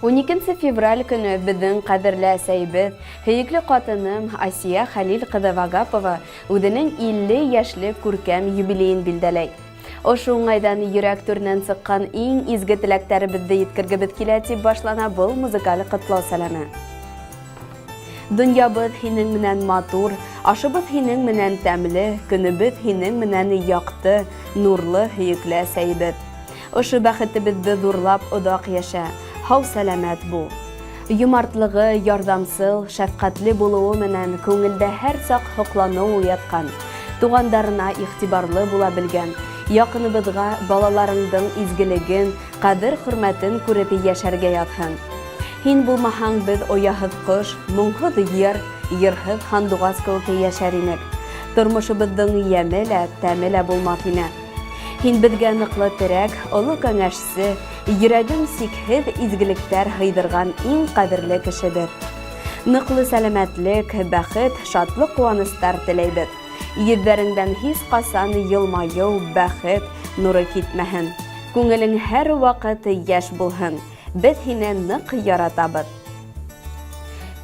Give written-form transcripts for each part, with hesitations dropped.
12 февраль көнө беҙҙең ҡәҙерле әсәйебеҙ, һөйөклө ҡатыным Асия Хәлил ҡыҙы Вагапова үҙенең 50 йәшлек күркәм юбилейын билдәләй. Ошо уңайҙан йөрәк түренән сыҡҡан иң изге теләктәребеҙҙе еткергебеҙ килә, тип башлана был музыкаль ҡотлау сәләме. Донъябыҙ һинең менән матур, ашыбыҙ һинең менән тәмле, көнөбөҙ һинең менән яҡты, нурлы, һөйөклө әсәйебеҙ. Ошо бәхетебеҙҙе ҙурлап оҙаҡ йәшә, һау сәләмәт бул. Йомартлығы, ярҙамсыл, шәфҡәтле булыуы менән күңелдә һәр саҡ һоҡланыу уятҡан, туғандарына иғтибарлы була белгән, яҡыныбыҙға балаларыңдың изгелеген, ҡәҙер-хөрмәтен күреп йәшәргә яҙһын. Һин булмаһаң, беҙ ояһыҙ ҡош, моңһоҙ йыр, йырһыҙ һандуғас кеүек йәшәр инек. Тормошобоҙҙоң йәме лә, тәме лә булмаҫ ине. Һин беҙгә ныҡлы терәк, оло кәңәшсе, йөрәгең сикһеҙ изгелектәр һыйҙырған иң ҡәҙерле кешебеҙ. Ныҡлы сәләмәтлек, бәхет, шатлыҡ-ҡыуаныстар теләйбеҙ. Йөҙҙәреңдән һис ҡасан йылмайыу, бәхет нуры китмәһен. Күңелең һәр ваҡыт йәш булһын. Беҙ һине ныҡ яратабыҙ.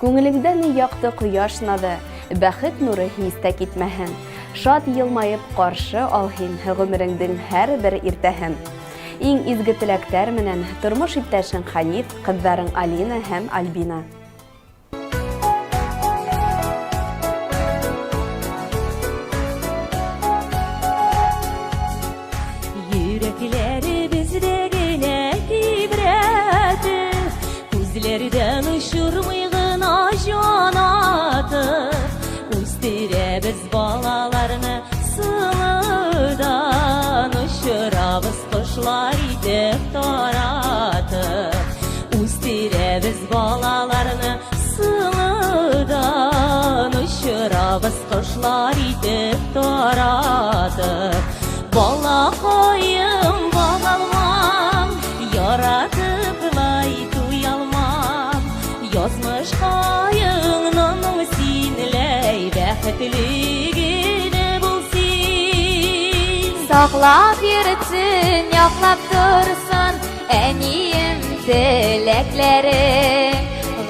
Күңелеңдән яҡты ҡояш наҙы, бәхет нуры һис тә китмәһен. Шат йылмайып ҡаршы ал һин ғүмереңдең һәр бер иртәһен. Иң изге теләктәр менән тормош иптәшең Хәниф, ҡыҙҙарың Алина һәм Альбина. Йөрәкләребездә генә тибрәтеп, күзләрдән очырмый гына җанатып, үстерәбез балаларны сылыдан, очырабыз кошлар итеп таратып. Үстерәбез балаларны сылыдан, очырабыз кошлар итеп таратып. Балакаем, багалмам, яратып лай туялмам. Язмышкаеңның синләй бәхетле генә бул син. Саҡлап йөрөтсөн, яҡлап торһон әнием теләктәрең,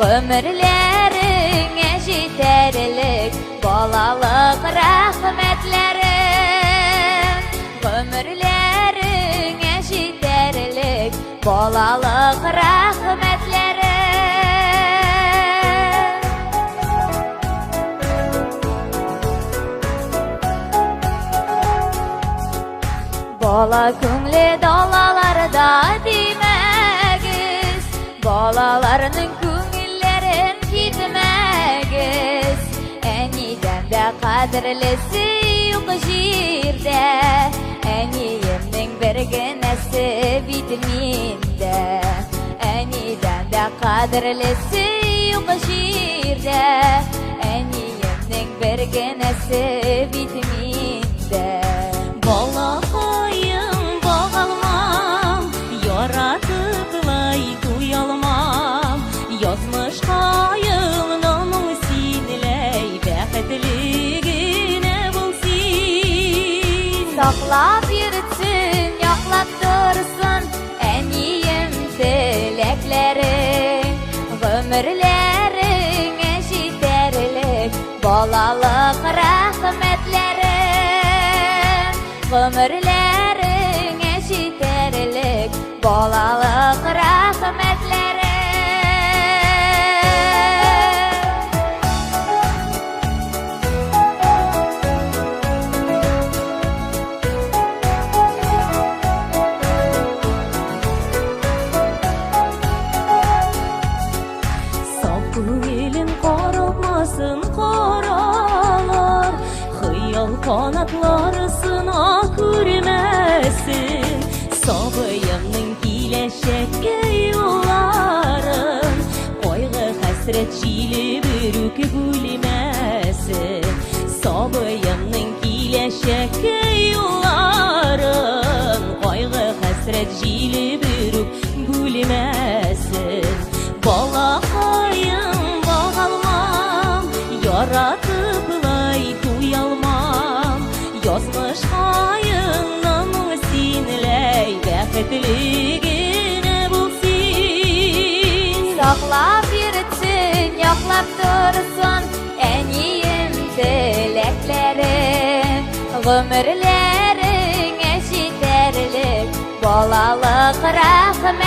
ғүмерләреңә етәрлек балалыҡ рәхмәтләрең, ғүмерләреңә етәрлек балалыҡ рәхмәтләрең. Бала күңле далаларда тимәгеҙ, балаларының күңелдәрен китмәгеҙ. Әниҙән дә ҡәҙерлесе юҡ ерҙә, әниемдең бер генәсе бит миндә. Әниҙән дә ҡәҙерлесе юҡ ерҙә, әниемдең бер генәсе бит миндә. Балакаем, багалмам, яратып лай туялмам. Язмышкаеңның синләй бәхетле генә бул син. Саҡлап йөрөтсөн, яҡлап торһон әнием теләктәрең, ғүмерләреңә етәрлек балалыҡ рәхмәтләрең, ғүмерләреңә етәрлек балалыҡ рәхмәтләрең. Саф күңелен каралтмасын каралар, хыял канатлары сына күрмәсен. Сабыемның киләчәккә юлларын кайгы хәсрәт җиле берүк бүлмәсен. Сабыемның киләчәккә юлларын кайгы хәсрәт җиле берүк бүлмәсен. Балакаем, багалмам, яратып лай туялмам. Язмышкаеңның синләй бәхетле генә бул син. Ғүмерләреңә җитәрлек балалык рәхмәтләрем.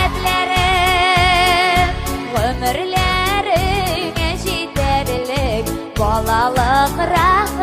Ғүмерләреңә җитәрлек балалык рәхмәтләрем.